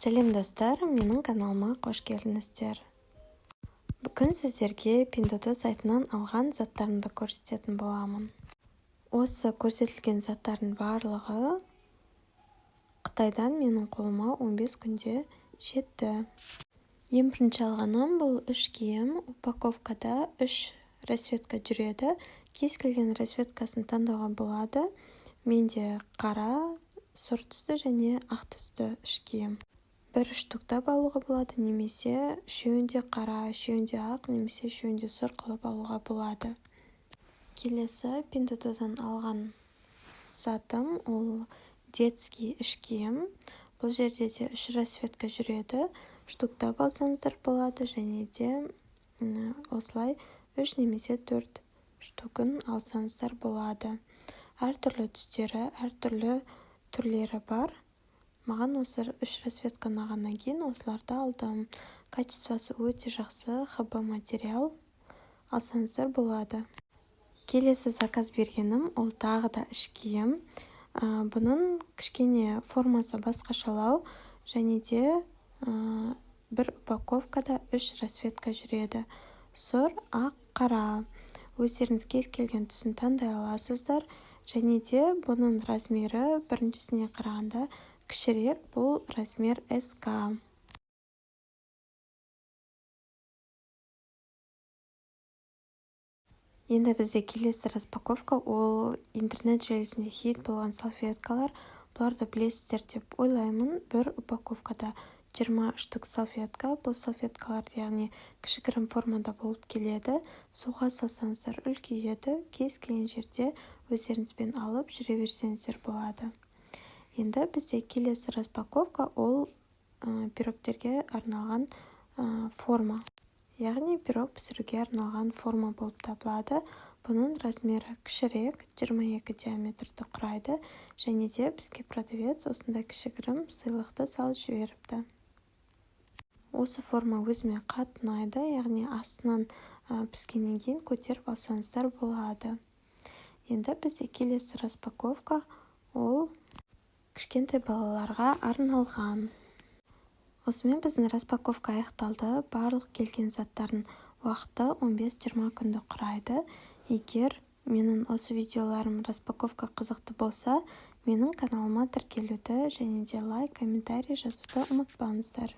Сәлем, достар! Менің каналыма қош келдіңіздер! Бүгін сіздерге Пиндуодуо сайтынан алған заттарымды көрсететін боламын. Осы көрсетілген заттардың барлығы Қытайдан менің қолыма 15 күнде жетті. Ең бірінші алғаным бұл үш киім. Упаковкада үш расцветка жүреді, кез келген расцветкасын таңдауға болады. Менде қара, сұр түсті және ақ түсті іш киім. Бір штуктап алуға болады немесе үшеуін де қара, үшеуін де ақ немесе үшеуін де сұр қылып алуға болады. Келесі Пиндуодуодан алған затым ол детский іш киім. Бұл жерде де үш расцветка жүреді. Штуктап алсаңыздар болады және де осылай үш немесе төрт штукын алсаңыздар болады. Әртүрлі түстері, әртүрлі түрлері бар. Маған осы үш расцветка ұнағаннан кейін осыларды алдым. Качествосы өте жақсы, ХБ материал, алсаңыздар болады. Келесі заказ бергенім ол тағы да іш киім. Бұның кішкене формасы басқашалау және де бір упаковкада үш расцветка жүреді: сұр, ақ, қара. Өздеріңіз кез келген түсін таңдай аласыздар. Және де бұның размері біріншісіне қарағанда кішірек, бұл размер СК. Енді бізде келесі распаковка ол интернет желісінде хит болған салфеткалар. Бұларды білесіздер деп ойлаймын. Бір упаковкада 20 штук салфетка. Бұл салфеткалар, яғни, кішігірім формада болып келеді. Суға салсаңыздар, үлкейеді. Кез келген жерде өздеріңізбен алып жүре берсеңіздер болады. Енді бізде келесі распаковка ол пирогтерге арналған форма, яғни пирог пісіруге арналған форма болып табылады. Бұның размері кішірек, 22 диаметрді құрайды. Және де бізге продавец осындай кішігірім сыйлықты салып жіберіпті. Осы форма өзіме қатты ұнайды, яғни астынан піскеннен кейін көтеріп алсаңыздар болады. Енді бізде келесі распаковка ол кішкентай балаларға арналған. Осымен біздің распаковка аяқталды. Барлық келген заттардың уақыты 15-20 күнді құрайды. Егер менің осы видеоларым, распаковка қызықты болса, менің каналыма тіркелуді және де лайк, комментарий жазуды ұмытпаңыздар.